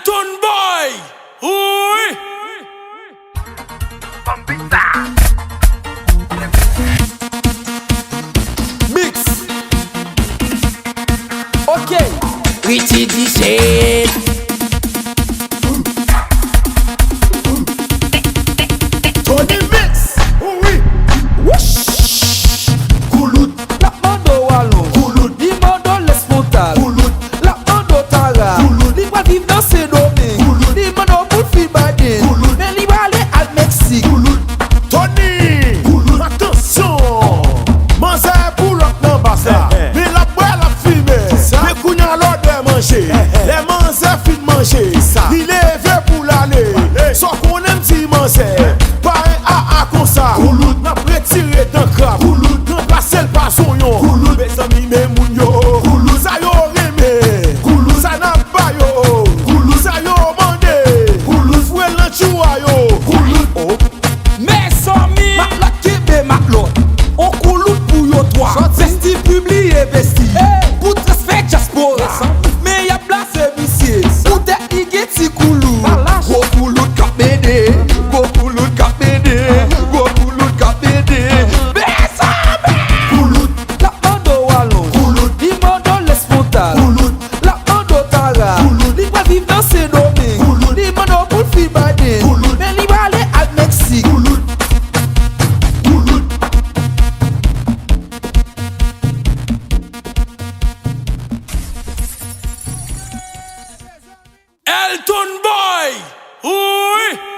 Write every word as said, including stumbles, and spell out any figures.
Elton Boy! Wi! Mix. Ok. Richie D J. Tony Mix. Wi. Wouch. Koulout. L ap mande w alon. Koulout. Li mande w lèspontal. Koulout. L ap mande w tara. Koulout. Li pral viv nan Sendomeng. Koulout. Li mande w pou l fil Biden. Koulout. Men li prale al Meksik. Koulout. Tony. Koulout. Atansyon. Manzè koulout nan bas la. Eh, eh. Men l ap bwè, l ap fimen. Sa. Men kounye a lòdè manje. Eh, eh. Lè manzè fin manje. Sa. Li leve pou l ale. Ale. Sa w konnen m di manzè. Pa en aa konsa. Koulout. N ap retire dan krab. Koulout. Ranplase l pa zonyon. Koulout. Mezanmi, men moun yo. Koulout. Sa yo renmen. Koulout. Sa n ap ba yo. Koulout. Sa yo mande. Koulout. Foure l nan tchou a yo. Koulout. Oh. Mezanmi. Matlòt kenbe matlòt. On koulout pou yo twa. Sòti. Vesti pibliye vesti. Hey. Pou transfè dyaspora. Mezanmi. Men y ap blaze misye. Poutèt li gen ti koulout. Gwo koulout k ap mennen. Gwo koulout k ap mennen. Gwo koulout k ap mennen. Mezanmi. Koulout. L ap mande w alon. Koulout. Li mande w lèspontal. Koulout. L ap mande w tara. Koulout. Li pral viv nan Sendomeng. Koulout. Li mande w pou l fil Biden. Koulout. Men li prale al Meksik. Koulout. Koulout. Elton Boy! Wi!